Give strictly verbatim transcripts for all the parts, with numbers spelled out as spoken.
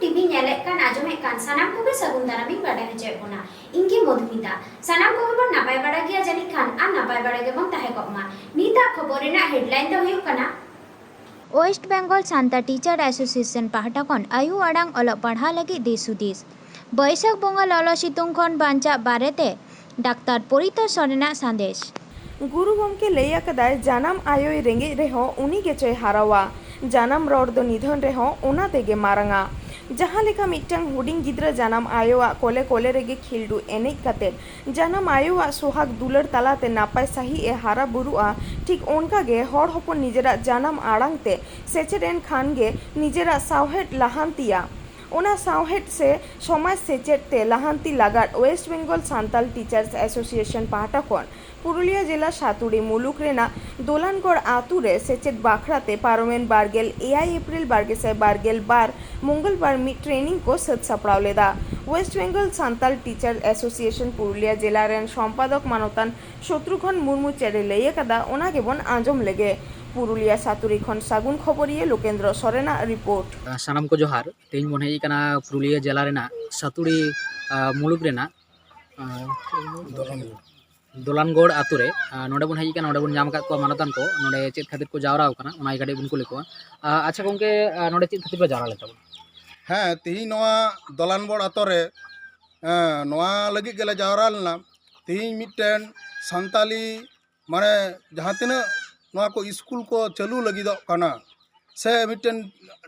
TV ᱧᱮᱞᱮᱫ ᱠᱟᱱ, ᱟᱸᱡᱚᱢᱮᱫ ᱠᱟᱱ ᱥᱟᱱᱟᱢ ᱠᱚᱜᱮ ᱥᱟᱹᱜᱩᱱ ᱫᱟᱨᱟᱢ ᱤᱧ ᱵᱟᱰᱟᱭ ᱦᱚᱪᱚᱭᱮᱫ ᱵᱚᱱᱟ᱾ ᱤᱧ ᱜᱮ ᱢᱚᱫᱷᱩᱢᱤᱛᱟ᱾ ᱥᱟᱱᱟᱢ ᱠᱚᱜᱮ ᱵᱚᱱ ᱱᱟᱯᱟᱭ ᱵᱟᱲᱟ ᱜᱮᱭᱟ ᱡᱟᱹᱱᱤᱡ ᱠᱷᱟᱱ, ᱟᱨ ᱱᱟᱯᱟᱭ ᱵᱟᱲᱟ ᱜᱮᱵᱚᱱ ᱛᱟᱦᱮᱸ ᱠᱚᱜ ᱢᱟ᱾ ᱱᱤᱛᱟᱜ ᱠᱷᱚᱵᱚᱨ ᱨᱮᱱᱟᱜ ᱦᱮᱰᱞᱟᱭᱤᱱ ᱫᱚ ᱦᱩᱭᱩᱜ ᱠᱟᱱᱟ, West Bengal Santal teacher association ᱯᱟᱦᱴᱟ ᱠᱷᱚᱱ ᱟᱭᱩ ᱟᱲᱟᱝ ᱚᱞᱚᱜ ᱯᱟᱲᱦᱟᱣ ᱞᱟᱹᱜᱤᱫ ᱫᱤᱥ ᱦᱩᱫᱤᱥ᱾ ᱵᱟᱹᱭᱥᱟᱹᱠᱷ ᱵᱚᱸᱜᱟ ᱞᱚᱞᱚ ᱥᱤᱛᱩᱝ ᱠᱷᱚᱱ ᱵᱟᱧᱪᱟᱜ ᱵᱟᱨᱮᱛᱮ ᱰᱟᱠᱛᱟᱨ ᱯᱚᱨᱤᱛᱳ ᱥᱚᱨᱮᱱᱟᱜ ᱥᱟᱸᱫᱮᱥ᱾ ᱜᱩᱨᱩ ᱜᱚᱢᱠᱮ ᱞᱟᱹᱭ ᱟᱠᱟᱫᱟᱭ, ᱡᱟᱱᱟᱢ ᱟᱭᱳᱭ ᱨᱮᱸᱜᱮᱡ ᱨᱮᱦᱚᱸ ᱩᱱᱤ ᱜᱮᱪᱚᱭ ᱦᱟᱨᱟᱣᱟ, ᱡᱟᱱᱟᱢ ᱨᱚᱲ ᱫᱚ ᱱᱤᱫᱷᱟᱹᱱ ᱨᱮᱦᱚᱸ ᱚᱱᱟ ᱛᱮᱜᱮ ᱢᱟᱨᱟᱝᱟ᱾ ᱡᱟᱦᱟᱸ ᱞᱮᱠᱟ ᱢᱤᱫᱴᱟᱝ ᱦᱩᱰᱤᱧ ᱜᱤᱫᱽᱨᱟᱹ ᱡᱟᱱᱟᱢ ᱟᱭᱳᱣᱟᱜ ᱠᱚᱞᱮ ᱠᱚᱞᱮ ᱨᱮᱜᱮ ᱠᱷᱤᱞᱰᱩ ᱮᱱᱮᱡ ᱠᱟᱛᱮ ᱡᱟᱱᱟᱢ ᱟᱭᱳᱣᱟᱜ ᱥᱚᱦᱟᱜᱽ ᱫᱩᱞᱟᱹᱲ ᱛᱟᱞᱟᱛᱮ ᱱᱟᱯᱟᱭ ᱥᱟᱺᱦᱤᱡ ᱮ ᱦᱟᱨᱟ ᱵᱩᱨᱩᱜᱼᱟ, ᱴᱷᱤᱠ ᱚᱱᱠᱟ ᱜᱮ ᱦᱚᱲ ᱦᱚᱯᱚᱱ ᱱᱤᱡᱮᱨᱟᱜ ᱡᱟᱱᱟᱢ ᱟᱲᱟᱝ ᱛᱮ ᱥᱮᱪᱮᱫ ᱮᱱ ᱠᱷᱟᱱ ᱜᱮ ᱱᱤᱡᱮᱨᱟᱜ ᱥᱟᱶᱦᱮᱫ ᱞᱟᱦᱟᱱᱛᱤᱭᱟ᱾ ᱚᱱᱟ ᱥᱟᱶᱦᱮᱫ ᱥᱮ ᱥᱚᱢᱟᱡᱽ ᱥᱮᱪᱮᱫ ᱛᱮ ᱞᱟᱦᱟᱱᱛᱤ ᱞᱟᱜᱟᱫ West Bengal Santal teachers association ᱯᱟᱦᱴᱟ ᱠᱷᱚᱱ ᱯᱩᱨᱩᱞᱤᱭᱟᱹ ᱡᱮᱞᱟ ᱥᱟᱛᱩᱲᱤ ᱢᱩᱞᱩᱠ ᱨᱮᱱᱟᱜ ᱫᱳᱞᱟᱱᱜᱚᱲ ᱟᱛᱳ ᱨᱮ ᱥᱮᱪᱮᱫ ᱵᱟᱠᱷᱨᱟ ᱛᱮ ᱯᱟᱨᱚᱢᱮᱱ ᱵᱟᱨᱜᱮᱞ ᱮᱭᱟᱭ ᱮᱯᱨᱤᱞ ᱵᱟᱨᱜᱮᱥᱟᱭ ᱵᱟᱨᱜᱮᱞ ᱵᱟᱨ ᱢᱚᱝᱜᱚᱞᱵᱟᱨ ᱢᱤᱫ ᱴᱨᱮᱱᱤᱝ ᱠᱚ ᱥᱟᱹᱛ ᱥᱟᱯᱲᱟᱣ ᱞᱮᱫᱟ᱾ West Bengal Santal teacher association Purulia ᱡᱮᱞᱟ ᱨᱮᱱ ᱥᱚᱢᱯᱟᱫᱚᱠ ᱢᱟᱱᱚᱛᱟᱱ ᱥᱚᱛᱨᱩᱜᱷᱚᱱ ᱢᱩᱨᱢᱩ ᱪᱮᱫ ᱮ ᱞᱟᱹᱭ ᱟᱠᱟᱫᱟ, ᱚᱱᱟ ᱜᱮᱵᱚᱱ ᱟᱸᱡᱚᱢ ᱞᱮᱜᱮ᱾ ᱯᱩᱨᱩᱞᱤᱭᱟᱹ ᱥᱟᱛᱩᱲᱤ ᱠᱷᱚᱱ ᱥᱟᱹᱜᱩᱱ ᱠᱷᱚᱵᱚᱨᱤᱭᱟᱹ ᱞᱳᱠᱮᱱᱫᱨᱚ ᱥᱚᱨᱮᱱᱟᱜ ᱨᱤᱯᱳᱨᱴ᱾ ᱥᱟᱱᱟᱢ ᱠᱚ ᱡᱚᱦᱟᱨ᱾ ᱛᱮᱦᱮᱧ ᱵᱚᱱ ᱦᱮᱡ ᱟᱠᱟᱱᱟ ᱯᱩᱨᱩᱞᱤᱭᱟᱹ ᱡᱮᱞᱟ ᱨᱮᱱᱟᱜ ᱥᱟᱛᱩᱲᱤ, ᱟᱸ, ᱢᱩᱞᱩᱠ ᱨᱮᱱᱟᱜ, ᱟᱸ, ᱫᱚᱞᱟᱱᱜᱚᱲ ᱟᱛᱳ ᱨᱮ᱾ ᱟᱸ, ᱱᱚᱰᱮ ᱵᱚᱱ ᱦᱮᱡ ᱟᱠᱟᱱᱟ, ᱱᱚᱰᱮ ᱵᱚᱱ ᱧᱟᱢ ᱟᱠᱟᱫ ᱠᱚᱣᱟ ᱢᱟᱱᱚᱛᱟᱱ ᱠᱚ, ᱱᱚᱰᱮ ᱪᱮᱫ ᱠᱷᱟᱹᱛᱤᱨ ᱠᱚ ᱡᱟᱣᱨᱟ ᱟᱠᱟᱱᱟ, ᱚᱱᱟ ᱜᱮ ᱠᱟᱹᱴᱤᱡ ᱵᱚᱱ ᱠᱩᱞᱤ ᱠᱚᱣᱟ᱾ ᱟᱸ, ᱟᱪᱪᱷᱟ ᱜᱚᱢᱠᱮ, ᱟᱸ, ᱱᱚᱰᱮ ᱪᱮᱫ ᱠᱷᱟᱹᱛᱤᱨ ᱯᱮ ᱡᱟᱣᱨᱟ ᱞᱮᱱ ᱛᱟᱵᱚᱱᱟ? ᱦᱮᱸ, ᱛᱮᱦᱮᱧ ᱱᱚᱣᱟ ᱫᱚᱞᱟᱱᱜᱚᱲ ᱟᱛᱳ ᱨᱮ, ᱦᱮᱸ, ᱱᱚᱣᱟ ᱞᱟᱹᱜᱤᱫ ᱜᱮᱞᱮ ᱡᱟᱣᱨᱟ ᱞᱮᱱᱟ᱾ ᱛᱮᱦᱮᱧ ᱢᱤᱫᱴᱮᱱ ᱥᱟᱱᱛᱟᱞᱤ, ᱢᱟᱱᱮ, ᱡᱟᱦᱟᱸ ᱛᱤᱱᱟᱹᱜ ᱱᱚᱣᱟ ᱠᱚ ᱥᱠᱩᱞ ᱠᱚ ᱪᱟᱹᱞᱩ ᱞᱟᱹᱜᱤᱫᱚᱜ ᱠᱟᱱᱟ, ᱥᱮ ᱢᱤᱫᱴᱮᱱ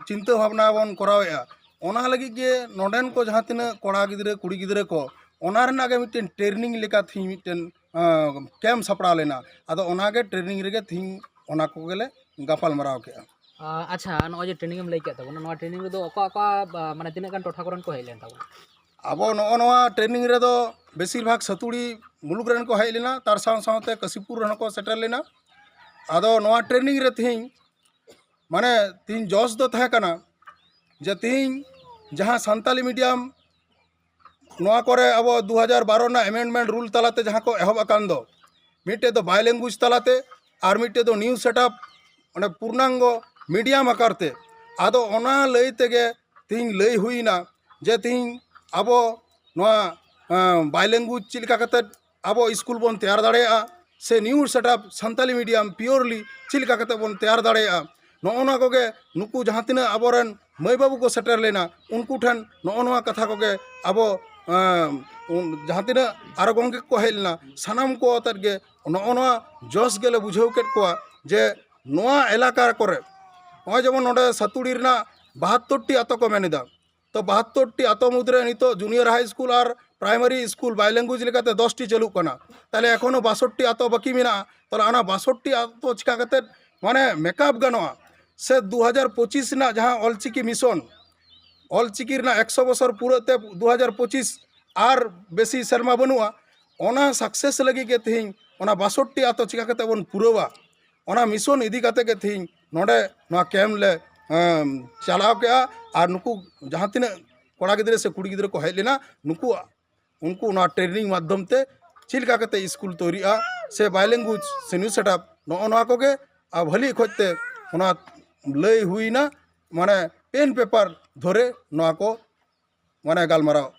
ᱪᱤᱱᱛᱟᱹ ᱵᱷᱟᱵᱽᱱᱟ ᱵᱚᱱ ᱠᱚᱨᱟᱣᱮᱫᱼᱟ, ᱚᱱᱟ ᱞᱟᱹᱜᱤᱫ ᱜᱮ ᱱᱚᱰᱮᱱ ᱠᱚ ᱡᱟᱦᱟᱸ ᱛᱤᱱᱟᱹᱜ ᱠᱚᱲᱟ ᱜᱤᱫᱽᱨᱟᱹ, ᱠᱩᱲᱤ ᱜᱤᱫᱽᱨᱟᱹ ᱠᱚ, ᱚᱱᱟ ᱨᱮᱱᱟᱜ ᱜᱮ ᱢᱤᱫᱴᱮᱱ ᱴᱨᱮᱱᱤᱝ ᱞᱮᱠᱟ ᱛᱮᱦᱮᱧ ᱢᱤᱫᱴᱮᱱ, ᱟᱸ, ᱠᱮᱢᱯ ᱥᱟᱯᱲᱟᱣ ᱞᱮᱱᱟ᱾ ᱟᱫᱚ ᱚᱱᱟᱜᱮ ᱴᱨᱮᱱᱤᱝ ᱨᱮᱜᱮ ᱛᱮᱦᱮᱧ ᱚᱱᱟ ᱠᱚᱜᱮᱞᱮ ᱜᱟᱯᱟᱞ ᱢᱟᱨᱟᱣ ᱠᱮᱜᱼᱟ᱾ ᱟᱸ, ᱟᱪᱪᱷᱟ, ᱱᱚᱜᱼᱚᱭ ᱡᱮ ᱴᱨᱮᱱᱤᱝ ᱮᱢ ᱞᱟᱹᱭ ᱠᱮᱫ ᱛᱟᱵᱚᱱᱟ, ᱱᱚᱣᱟ ᱴᱨᱮᱱᱤᱝ ᱨᱮᱫᱚ ᱚᱠᱟ ᱚᱠᱟ, ᱟᱸ, ᱢᱟᱱᱮ ᱛᱤᱱᱟᱹᱜ ᱜᱟᱱ ᱴᱚᱴᱷᱟ ᱠᱚᱨᱮᱱ ᱠᱚ ᱦᱮᱡ ᱞᱮᱱ ᱛᱟᱵᱚᱱᱟ? ᱟᱵᱚ ᱱᱚᱜᱼᱚ ᱱᱚᱣᱟ ᱴᱨᱮᱱᱤᱝ ᱨᱮᱫᱚ ᱵᱮᱥᱤᱨ ᱵᱷᱟᱜᱽ ᱥᱟᱹᱛᱩᱲᱤ ᱢᱩᱞᱩᱠ ᱨᱮᱱ ᱠᱚ ᱦᱮᱡ ᱞᱮᱱᱟ, ᱛᱟᱨ ᱥᱟᱶ ᱥᱟᱶᱛᱮ ᱠᱟᱥᱤᱯᱩᱨ ᱨᱮᱱ ᱦᱚᱸᱠᱚ ᱥᱮᱴᱮᱨ ᱞᱮᱱᱟ᱾ ᱟᱫᱚ ᱱᱚᱣᱟ ᱴᱨᱮᱱᱤᱝ ᱨᱮ ᱛᱮᱦᱮᱧ, ᱢᱟᱱᱮ, ᱛᱮᱦᱮᱧ ᱡᱚᱥ ᱫᱚ ᱛᱟᱦᱮᱸ ᱠᱟᱱᱟ ᱡᱮ ᱛᱮᱦᱮᱧ ᱡᱟᱦᱟᱸ ᱥᱟᱱᱛᱟᱞᱤ ᱢᱤᱰᱤᱭᱟᱢ ᱱᱚᱣᱟ ᱠᱚᱨᱮ ᱟᱵᱚ ᱫᱩ ᱦᱟᱡᱟᱨ ᱵᱟᱨᱚ ᱨᱮᱱᱟᱜ ᱮᱢᱮᱱᱰᱢᱮᱱᱴ ᱨᱩᱞ ᱛᱟᱞᱟᱛᱮ ᱡᱟᱦᱟᱸ ᱠᱚ ᱮᱦᱚᱵ ᱟᱠᱟᱱ ᱫᱚ, ᱢᱤᱫᱴᱮᱡ ᱫᱚ ᱵᱟᱭ ᱞᱮᱝᱜᱩᱭᱮᱡᱽ ᱛᱟᱞᱟᱛᱮ ᱟᱨ ᱢᱤᱫᱴᱮᱡ ᱫᱚ ᱱᱤᱭᱩ ᱥᱮᱴᱟᱯ, ᱚᱸᱰᱮ ᱯᱩᱨᱱᱟᱝᱜᱚ ᱢᱤᱰᱤᱭᱟᱢ ᱟᱠᱟᱨ ᱛᱮ᱾ ᱟᱫᱚ ᱚᱱᱟ ᱞᱟᱹᱭ ᱛᱮᱜᱮ ᱛᱮᱦᱮᱧ ᱞᱟᱹᱭ ᱦᱩᱭᱱᱟ ᱡᱮ ᱛᱮᱦᱮᱧ ᱟᱵᱚ ᱱᱚᱣᱟ ᱵᱟᱭᱞᱮᱝᱜᱩᱭᱮᱡᱽ ᱪᱮᱫ ᱞᱮᱠᱟ ᱠᱟᱛᱮᱫ ᱟᱵᱚ ᱥᱠᱩᱞ ᱵᱚᱱ ᱛᱮᱭᱟᱨ ᱫᱟᱲᱮᱭᱟᱜᱼᱟ, ᱥᱮ New setup Santali medium purely ᱪᱮᱫ ᱞᱮᱠᱟ ᱠᱟᱛᱮᱫ ᱵᱚᱱ ᱛᱮᱭᱟᱨ ᱫᱟᱲᱮᱭᱟᱜᱼᱟ᱾ ᱱᱚᱜᱼᱚ ᱱᱚᱣᱟ ᱠᱚᱜᱮ ᱱᱩᱠᱩ ᱡᱟᱦᱟᱸ ᱛᱤᱱᱟᱹᱜ ᱟᱵᱚᱨᱮᱱ ᱢᱟᱹᱭ ᱵᱟᱹᱵᱩ ᱠᱚ ᱥᱮᱴᱮᱨ ᱞᱮᱱᱟ, ᱩᱱᱠᱩ ᱴᱷᱮᱱ ᱱᱚᱜᱼᱚ ᱱᱚᱣᱟ ᱠᱟᱛᱷᱟ ᱠᱚᱜᱮ ᱟᱵᱚ ᱮᱸ, ᱩᱱ- ᱡᱟᱦᱟᱸ ᱛᱤᱱᱟᱹᱜ ᱟᱨᱚ ᱜᱚᱢᱠᱮ ᱠᱚ ᱦᱮᱡ ᱞᱮᱱᱟ, ᱥᱟᱱᱟᱢ ᱠᱚ ᱟᱛᱮᱫ ᱜᱮ ᱱᱚᱜᱼᱚ ᱱᱚᱣᱟ ᱡᱚᱥ ᱜᱮᱞᱮ ᱵᱩᱡᱷᱟᱹᱣ ᱠᱮᱫ ᱠᱚᱣᱟ ᱡᱮ ᱱᱚᱣᱟ ᱮᱞᱟᱠᱟ ᱠᱚᱨᱮ ᱱᱚᱜᱼᱚᱭ ᱡᱮᱢᱚᱱ ᱱᱚᱰᱮ ᱥᱟᱹᱛᱩᱲᱤ ᱨᱮᱱᱟᱜ ᱵᱟᱦᱟᱛᱛᱳᱨ ᱴᱤ ᱟᱛᱳ ᱠᱚ ᱢᱮᱱ ᱮᱫᱟ, ᱛᱚ ᱵᱟᱦᱟᱛᱛᱳᱨ ᱴᱤ ᱟᱛᱳ ᱢᱩᱫᱽᱨᱮ ᱱᱤᱛᱚᱜ ᱡᱩᱱᱤᱭᱟᱨ ᱦᱟᱭ ᱥᱠᱩᱞ ᱟᱨ ᱯᱨᱟᱭᱢᱟᱨᱤ ᱥᱠᱩᱞ ᱵᱟᱭᱞᱮᱝᱜᱩᱭᱮᱡᱽ ᱞᱮᱠᱟᱛᱮ ᱫᱚᱥ ᱴᱤ ᱪᱟᱹᱞᱩᱜ ᱠᱟᱱᱟ, ᱛᱟᱦᱚᱞᱮ ᱮᱠᱷᱚᱱᱳ ᱵᱟᱥᱚᱴᱴᱤ ᱟᱛᱳ ᱵᱟᱹᱠᱤ ᱢᱮᱱᱟᱜᱼᱟ᱾ ᱛᱟᱦᱚᱞᱮ ᱚᱱᱟ ᱵᱟᱥᱚᱴᱴᱤ ᱟᱛᱳ ᱪᱤᱠᱟ ᱠᱟᱛᱮᱫ ᱢᱟᱱᱮ ᱢᱮᱠᱟᱯ ᱜᱟᱱᱚᱜᱼᱟ, ᱥᱮ ᱫᱩ ᱦᱟᱡᱟᱨ ᱯᱚᱸᱪᱤᱥ ᱨᱮᱱᱟᱜ ᱡᱟᱦᱟᱸ ᱚᱞᱪᱤᱠᱤ ᱢᱤᱥᱚᱱ, ᱚᱞᱪᱤᱠᱤ ᱨᱮᱱᱟᱜ ᱮᱠᱥᱚ ᱵᱚᱪᱷᱚᱨ ᱯᱩᱨᱟᱹᱜ ᱛᱮ ᱫᱩ ᱦᱟᱡᱟᱨ ᱯᱚᱸᱪᱤᱥ ᱟᱨ ᱵᱮᱥᱤ ᱥᱮᱨᱢᱟ ᱵᱟᱹᱱᱩᱜᱼᱟ, ᱚᱱᱟ ᱥᱟᱠᱥᱮᱥ ᱞᱟᱹᱜᱤᱫ ᱜᱮ ᱛᱮᱦᱮᱧ ᱚᱱᱟ ᱵᱟᱥᱚᱴᱴᱤ ᱟᱛᱳ ᱪᱤᱠᱟ ᱠᱟᱛᱮ ᱵᱚᱱ ᱯᱩᱨᱟᱹᱣᱟ, ᱚᱱᱟ ᱢᱤᱥᱚᱱ ᱤᱫᱤ ᱠᱟᱛᱮ ᱜᱮ ᱛᱮᱦᱮᱧ ᱱᱚᱰᱮ ᱱᱚᱣᱟ ᱠᱮᱢᱯ ᱞᱮ ᱮᱢ, ᱪᱟᱞᱟᱣ ᱠᱮᱜᱼᱟ᱾ ᱟᱨ ᱱᱩᱠᱩ ᱡᱟᱦᱟᱸ ᱛᱤᱱᱟᱹᱜ ᱠᱚᱲᱟ ᱜᱤᱫᱽᱨᱟᱹ ᱥᱮ ᱠᱩᱲᱤ ᱜᱤᱫᱽᱨᱟᱹ ᱠᱚ ᱦᱮᱡ ᱞᱮᱱᱟ, ᱱᱩᱠᱩ ᱩᱱᱠᱩ ᱱᱚᱣᱟ ᱴᱨᱮᱱᱤᱝ ᱢᱟᱫᱽᱫᱷᱚᱢ ᱛᱮ ᱪᱮᱫ ᱞᱮᱠᱟ ᱠᱟᱛᱮ ᱥᱠᱩᱞ ᱛᱳᱭᱨᱤᱜᱼᱟ, ᱥᱮ ᱵᱟᱭᱞᱮᱝᱜᱩᱭᱮᱡᱽ ᱥᱮ ᱱᱤᱭᱩ ᱥᱮᱴᱟᱯ, ᱱᱚᱜᱼᱚ ᱱᱚᱣᱟ ᱠᱚᱜᱮ ᱟᱨ ᱵᱷᱟᱹᱞᱤ ᱠᱷᱚᱡ ᱛᱮ ᱚᱱᱟ ᱞᱟᱹᱭ ᱦᱩᱭᱱᱟ, ᱢᱟᱱᱮ ᱯᱮᱱ ᱯᱮᱯᱟᱨ ᱫᱷᱚᱨᱮ ᱱᱚᱣᱟ ᱠᱚ ᱢᱟᱱᱮ ᱜᱟᱞᱢᱟᱨᱟᱣ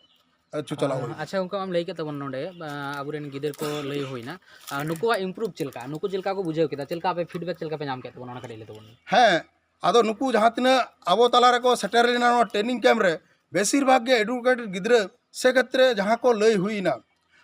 ᱦᱚᱪᱚ ᱪᱟᱞᱟᱣ ᱦᱩᱭᱱᱟ᱾ ᱟᱪᱪᱷᱟ, ᱜᱚᱢᱠᱮ, ᱟᱢ ᱞᱟᱹᱭ ᱠᱮᱫ ᱛᱟᱵᱚᱱ ᱱᱚᱰᱮ, ᱟ, ᱟᱵᱚᱨᱮᱱ ᱜᱤᱫᱟᱹᱨ ᱠᱚ ᱞᱟᱹᱭ ᱦᱩᱭᱱᱟ, ᱟ, ᱱᱩᱠᱩᱣᱟᱜ ᱤᱢᱯᱨᱩᱵᱷ ᱪᱮᱫ ᱞᱮᱠᱟ, ᱱᱩᱠᱩ ᱪᱮᱫ ᱞᱮᱠᱟ ᱠᱚ ᱵᱩᱡᱷᱟᱹᱣ ᱠᱮᱫᱟ, ᱪᱮᱫ ᱞᱮᱠᱟ ᱟᱯᱮ ᱯᱷᱤᱰᱵᱮᱠ ᱪᱮᱫ ᱞᱮᱠᱟ ᱯᱮ ᱧᱟᱢ ᱠᱮᱫ ᱛᱟᱵᱚᱱᱟ, ᱚᱱᱟ ᱠᱟᱹᱴᱤᱡ ᱞᱟᱹᱭ ᱛᱟᱵᱚᱱ ᱢᱮ᱾ ᱦᱮᱸ, ᱟᱫᱚ ᱱᱩᱠᱩ ᱡᱟᱦᱟᱸ ᱛᱤᱱᱟᱹᱜ ᱟᱵᱚ ᱛᱟᱞᱟ ᱨᱮᱠᱚ ᱥᱮᱴᱮᱨ ᱞᱮᱱᱟ ᱱᱚᱣᱟ ᱴᱨᱮᱱᱤᱝ ᱠᱮᱢᱯ ᱨᱮ, ᱵᱮᱥᱤᱨ ᱵᱷᱟᱜᱽ ᱜᱮ ᱮᱰᱩᱠᱮᱴᱮᱰ ᱜᱤᱫᱽᱨᱟᱹ, ᱥᱮ ᱠᱷᱮᱛᱨᱮ ᱡᱟᱦᱟᱸ ᱠᱚ ᱞᱟᱹᱭ ᱦᱩᱭᱱᱟ,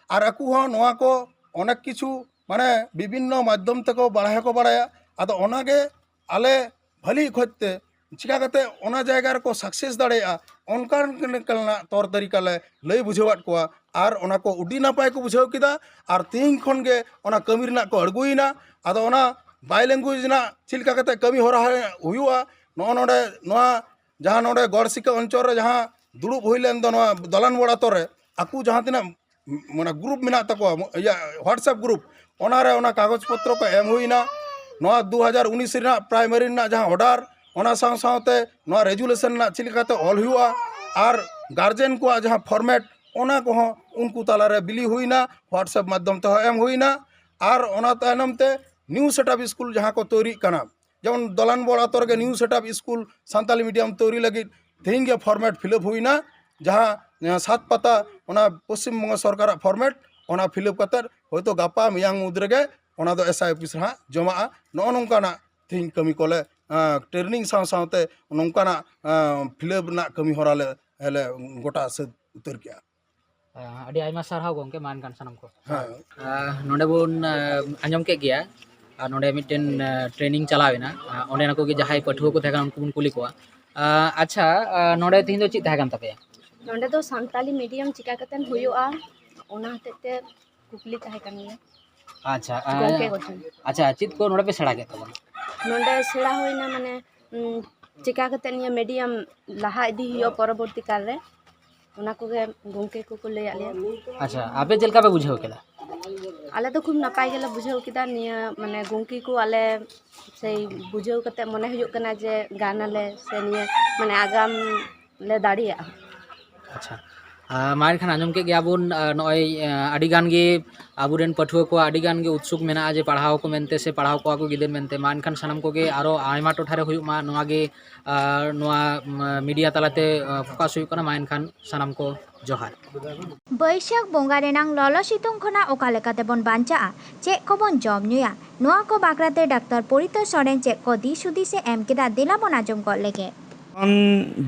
ᱟᱨ ᱟᱠᱚ ᱦᱚᱸ ᱱᱚᱣᱟ ᱠᱚ ᱚᱱᱮᱠ ᱠᱤᱪᱷᱩ ᱢᱟᱱᱮ ᱵᱤᱵᱷᱤᱱᱱᱚ ᱢᱟᱫᱽᱫᱷᱚᱢ ᱛᱮᱠᱚ ᱵᱟᱲᱟᱭ ᱦᱚᱸᱠᱚ ᱵᱟᱲᱟᱭᱟ᱾ ᱟᱫᱚ ᱚᱱᱟᱜᱮ ᱟᱞᱮ ᱵᱷᱟᱹᱞᱤ ᱠᱷᱚᱡ ᱛᱮ ᱪᱤᱠᱟ ᱠᱟᱛᱮ ᱚᱱᱟ ᱡᱟᱭᱜᱟ ᱨᱮᱠᱚ ᱥᱟᱠᱥᱮᱥ ᱫᱟᱲᱮᱭᱟᱜᱼᱟ, ᱚᱱᱠᱟᱱ ᱞᱮᱠᱟᱱᱟᱜ ᱛᱚᱨ ᱛᱟᱹᱨᱤᱠᱟ ᱞᱮ ᱞᱟᱹᱭ ᱵᱩᱡᱷᱟᱹᱣᱟᱫ ᱠᱚᱣᱟ᱾ ᱟᱨ ᱚᱱᱟ ᱠᱚ ᱟᱹᱰᱤ ᱱᱟᱯᱟᱭ ᱠᱚ ᱵᱩᱡᱷᱟᱹᱣ ᱠᱮᱫᱟ᱾ ᱟᱨ ᱛᱮᱦᱮᱧ ᱠᱷᱚᱱ ᱜᱮ ᱚᱱᱟ ᱠᱟᱹᱢᱤ ᱨᱮᱱᱟᱜ ᱠᱚ ᱟᱬᱜᱚᱭᱮᱱᱟ᱾ ᱟᱫᱚ ᱚᱱᱟ ᱵᱟᱭ ᱞᱮᱝᱜᱩᱭᱮᱡᱽ ᱨᱮᱱᱟᱜ ᱪᱮᱫ ᱞᱮᱠᱟ ᱠᱟᱛᱮ ᱠᱟᱹᱢᱤ ᱦᱚᱨᱟ ᱦᱩᱭᱩᱜᱼᱟ, ᱱᱚᱜᱼᱚ ᱱᱚᱰᱮ ᱱᱚᱣᱟ ᱡᱟᱦᱟᱸ ᱱᱚᱰᱮ ᱜᱚᱲᱥᱤᱠᱟ ᱚᱧᱪᱚᱞ ᱨᱮ ᱡᱟᱦᱟᱸ ᱫᱩᱲᱩᱵ ᱦᱩᱭ ᱞᱮᱱ ᱫᱚ ᱱᱚᱣᱟ ᱫᱚᱞᱟᱱ ᱵᱚᱲ ᱟᱛᱳ ᱨᱮ, ᱟᱠᱚ ᱡᱟᱦᱟᱸ ᱛᱤᱱᱟᱹᱜ ᱢᱟᱱᱮ ᱜᱨᱩᱯ ᱢᱮᱱᱟᱜ ᱛᱟᱠᱚᱣᱟ, ᱤᱭᱟᱹ WhatsApp ᱜᱨᱩᱯ, ᱚᱱᱟᱨᱮ ᱚᱱᱟ ᱠᱟᱜᱚᱡᱽ ᱯᱚᱛᱨᱚ ᱠᱚ ᱮᱢ ᱦᱩᱭᱱᱟ᱾ ᱱᱚᱣᱟ ᱫᱩ ᱦᱟᱡᱟᱨ ᱩᱱᱤᱥ ᱨᱮᱱᱟᱜ ᱯᱨᱟᱭᱢᱟᱨᱤ ᱨᱮᱱᱟᱜ ᱡᱟᱦᱟᱸ ᱚᱰᱟᱨ, ᱚᱱᱟ ᱥᱟᱶ ᱥᱟᱶᱛᱮ ᱱᱚᱣᱟ ᱨᱮᱡᱩᱞᱮᱥᱚᱱ ᱨᱮᱱᱟᱜ ᱪᱮᱫ ᱞᱮᱠᱟᱛᱮ ᱚᱞ ᱦᱩᱭᱩᱜᱼᱟ, ᱟᱨ ᱜᱟᱨᱡᱮᱱ ᱠᱚᱣᱟᱜ ᱡᱟᱦᱟᱸ ᱯᱷᱚᱨᱢᱮᱴ, ᱚᱱᱟ ᱠᱚᱦᱚᱸ ᱩᱱᱠᱩ ᱛᱟᱞᱟᱨᱮ ᱵᱤᱞᱤ ᱦᱩᱭᱱᱟ, WhatsApp ᱢᱟᱫᱽᱫᱷᱚᱢ ᱛᱮᱦᱚᱸ ᱮᱢ ᱦᱩᱭᱱᱟ᱾ ᱟᱨ ᱚᱱᱟ ᱛᱟᱭᱱᱚᱢ ᱛᱮ ᱱᱤᱭᱩ ᱥᱮᱴᱟᱯ ᱥᱠᱩᱞ ᱡᱟᱦᱟᱸ ᱠᱚ ᱛᱳᱭᱨᱤᱜ ᱠᱟᱱᱟ, ᱡᱮᱢᱚᱱ ᱫᱚᱞᱟᱱ ᱵᱚᱲ ᱟᱛᱳ ᱨᱮᱜᱮ New setup school Santali medium ᱛᱳᱭᱨᱤ ᱞᱟᱹᱜᱤᱫ ᱛᱮᱦᱮᱧ ᱜᱮ ᱯᱷᱚᱨᱢᱮᱴ ᱯᱷᱤᱞᱟᱯ ᱦᱩᱭᱱᱟ, ᱡᱟᱦᱟᱸ ᱥᱟᱛ ᱯᱟᱛᱟ ᱚᱱᱟ ᱯᱚᱥᱪᱤᱢ ᱵᱚᱝᱜᱚ ᱥᱚᱨᱠᱟᱨᱟᱜ ᱯᱷᱚᱨᱢᱮᱴ, ᱚᱱᱟ ᱯᱷᱤᱞᱟᱯ ᱠᱟᱛᱮᱫ ᱦᱚᱭᱛᱳ ᱜᱟᱯᱟ ᱢᱮᱭᱟᱝ ᱢᱩᱫᱽ ᱨᱮᱜᱮ ᱚᱱᱟ ᱫᱚ ᱮᱥ ᱟᱭ ᱚᱯᱷᱤᱥ ᱨᱮ ᱦᱟᱸᱜ ᱡᱚᱢᱟᱜᱼᱟ᱾ ᱱᱚᱜᱼᱚ ᱱᱚᱝᱠᱟᱱᱟᱜ ᱛᱮᱦᱮᱧ ᱠᱟᱹᱢᱤ ᱠᱚᱞᱮ ᱴᱨᱮᱱᱤᱝ ᱥᱟᱶ ᱥᱟᱶᱛᱮ ᱱᱚᱝᱠᱟᱱᱟᱜ ᱯᱷᱤᱞᱟᱯ ᱨᱮᱱᱟᱜ ᱠᱟᱹᱢᱤ ᱦᱚᱨᱟ ᱞᱮ ᱞᱮ ᱜᱚᱴᱟ ᱥᱟᱹᱛ ᱩᱛᱟᱹᱨ ᱠᱮᱜᱼᱟ᱾ ᱟᱹᱰᱤ ᱟᱭᱢᱟ ᱥᱟᱨᱦᱟᱣ ᱜᱚᱢᱠᱮ, ᱢᱟ ᱮᱱᱠᱷᱟᱱ ᱥᱟᱱᱟᱢ ᱠᱚ᱾ ᱦᱮᱸ᱾ ᱱᱚᱰᱮ ᱵᱚᱱ ᱟᱸᱡᱚᱢ ᱠᱮᱫ ᱜᱮᱭᱟ, ᱟᱨ ᱱᱚᱰᱮ ᱢᱤᱫᱴᱮᱱ ᱴᱨᱮᱱᱤᱝ ᱪᱟᱞᱟᱣ ᱮᱱᱟ᱾ ᱚᱸᱰᱮᱱ ᱠᱚᱜᱮ ᱡᱟᱦᱟᱸᱭ ᱯᱟᱹᱴᱷᱩᱣᱟᱹ ᱠᱚ ᱛᱟᱦᱮᱸ ᱠᱟᱱᱟ, ᱩᱱᱠᱩ ᱵᱚᱱ ᱠᱩᱞᱤ ᱠᱚᱣᱟ᱾ ᱟᱪᱪᱷᱟ, ᱱᱚᱰᱮ ᱛᱮᱦᱮᱧ ᱫᱚ ᱪᱮᱫ ᱛᱟᱦᱮᱸ ᱠᱟᱱ ᱛᱟᱯᱮᱭᱟ? ᱱᱚᱰᱮ ᱫᱚ ᱥᱟᱱᱛᱟᱞᱤ ᱢᱤᱰᱤᱭᱟᱢ ᱪᱤᱠᱟ ᱠᱟᱛᱮ ᱦᱩᱭᱩᱜᱼᱟ, ᱚᱱᱟ ᱦᱚᱛᱮᱡ ᱛᱮ ᱠᱩᱠᱞᱤ ᱛᱟᱦᱮᱸ ᱠᱟᱱ ᱜᱮᱭᱟ᱾ ᱟᱪᱪᱷᱟ, ᱜᱚᱢᱠᱮ ᱠᱚᱴᱷᱮᱱ᱾ ᱟᱪᱪᱷᱟ, ᱪᱮᱫ ᱠᱚ ᱱᱚᱰᱮ ᱯᱮ ᱥᱮᱬᱟ ᱠᱮᱫ ᱛᱟᱵᱚᱱᱟ? ᱱᱚᱰᱮ ᱥᱮᱬᱟ ᱦᱩᱭᱱᱟ, ᱢᱟᱱᱮ ᱩᱢ, ᱪᱤᱠᱟ ᱠᱟᱛᱮ ᱱᱤᱭᱟᱹ ᱢᱤᱰᱤᱭᱟᱢ ᱞᱟᱦᱟ ᱤᱫᱤ ᱦᱩᱭᱩᱜᱼᱟ ᱯᱚᱨᱚᱵᱚᱨᱛᱤ ᱠᱟᱞ ᱨᱮ, ᱚᱱᱟ ᱠᱚᱜᱮ ᱜᱚᱢᱠᱮ ᱠᱚᱠᱚ ᱞᱟᱹᱭᱟᱫ ᱞᱮᱭᱟ᱾ ᱟᱪᱪᱷᱟ, ᱟᱯᱮ ᱪᱮᱫ ᱞᱮᱠᱟ ᱯᱮ ᱵᱩᱡᱷᱟᱹᱣ ᱠᱮᱫᱟ? ᱟᱞᱮ ᱫᱚ ᱠᱷᱩᱵ ᱱᱟᱯᱟᱭ ᱜᱮᱞᱮ ᱵᱩᱡᱷᱟᱹᱣ ᱠᱮᱫᱟ ᱱᱤᱭᱟᱹ, ᱢᱟᱱᱮ ᱜᱚᱢᱠᱮ ᱠᱚ ᱟᱞᱮ ᱥᱮᱭ ᱵᱩᱡᱷᱟᱹᱣ ᱠᱟᱛᱮ ᱢᱚᱱᱮ ᱦᱩᱭᱩᱜ ᱠᱟᱱᱟ ᱡᱮ ᱜᱟᱱ ᱟᱞᱮ, ᱥᱮ ᱱᱤᱭᱟᱹ ᱢᱟᱱᱮ ᱟᱜᱟᱢ ᱞᱮ ᱫᱟᱲᱮᱭᱟᱜᱼᱟ᱾ ᱟᱪᱪᱷᱟ, ᱟᱨ ᱢᱟ ᱮᱱᱠᱷᱟᱱ ᱟᱸᱡᱚᱢ ᱠᱮᱫ ᱜᱮᱭᱟ ᱵᱚᱱ, ᱟᱨ ᱱᱚᱜᱼᱚᱭ, ᱟᱨ ᱟᱹᱰᱤ ᱜᱟᱱ ᱜᱮ ᱟᱵᱚᱨᱮᱱ ᱯᱟᱹᱴᱷᱩᱣᱟᱹ ᱠᱚᱣᱟᱜ ᱟᱹᱰᱤ ᱜᱟᱱ ᱜᱮ ᱩᱛᱥᱩᱠ ᱢᱮᱱᱟᱜᱼᱟ ᱡᱮ ᱯᱟᱲᱦᱟᱣ ᱠᱚ ᱢᱮᱱᱛᱮ ᱥᱮ ᱯᱟᱲᱦᱟᱣ ᱠᱚᱣᱟ ᱠᱚ ᱜᱤᱫᱟᱹᱨ ᱢᱮᱱᱛᱮ᱾ ᱢᱟ ᱮᱱᱠᱷᱟᱱ ᱥᱟᱱᱟᱢ ᱠᱚᱜᱮ ᱟᱨᱚ ᱟᱭᱢᱟ ᱴᱚᱴᱷᱟ ᱨᱮ ᱦᱩᱭᱩᱜ ᱢᱟ, ᱱᱚᱣᱟ ᱜᱮ, ᱟᱨ ᱱᱚᱣᱟ ᱢᱤᱰᱤᱭᱟ ᱛᱟᱞᱟᱛᱮ, ᱟᱨ, ᱯᱷᱳᱠᱟᱥ ᱦᱩᱭᱩᱜ ᱠᱟᱱᱟ᱾ ᱢᱟ ᱮᱱᱠᱷᱟᱱ ᱥᱟᱱᱟᱢ ᱠᱚ ᱡᱚᱦᱟᱨ᱾ ᱵᱟᱹᱭᱥᱟᱹᱠᱷ ᱵᱚᱸᱜᱟ ᱨᱮᱱᱟᱝ ᱞᱚᱞᱚ ᱥᱤᱛᱩᱝ ᱠᱷᱚᱱᱟᱜ ᱚᱠᱟ ᱞᱮᱠᱟ ᱛᱮᱵᱚᱱ ᱵᱟᱧᱪᱟᱜᱼᱟ, ᱪᱮᱫ ᱠᱚᱵᱚᱱ ᱡᱚᱢ ᱧᱩᱭᱟ, ᱱᱚᱣᱟ ᱠᱚ ᱵᱟᱠᱷᱨᱟ ᱛᱮ ᱰᱟᱠᱛᱟᱨ ᱯᱚᱨᱤᱛᱳᱥ ᱥᱚᱨᱮᱱ ᱪᱮᱫ ᱠᱚ ᱫᱤᱥ ᱦᱩᱫᱤᱥ ᱮ ᱮᱢ ᱠᱮᱫᱟ, ᱫᱮᱞᱟ ᱵᱚᱱ ᱟᱸᱡᱚᱢ ᱜᱚᱫ ᱞᱮᱜᱮ᱾ ᱠᱷᱚᱱ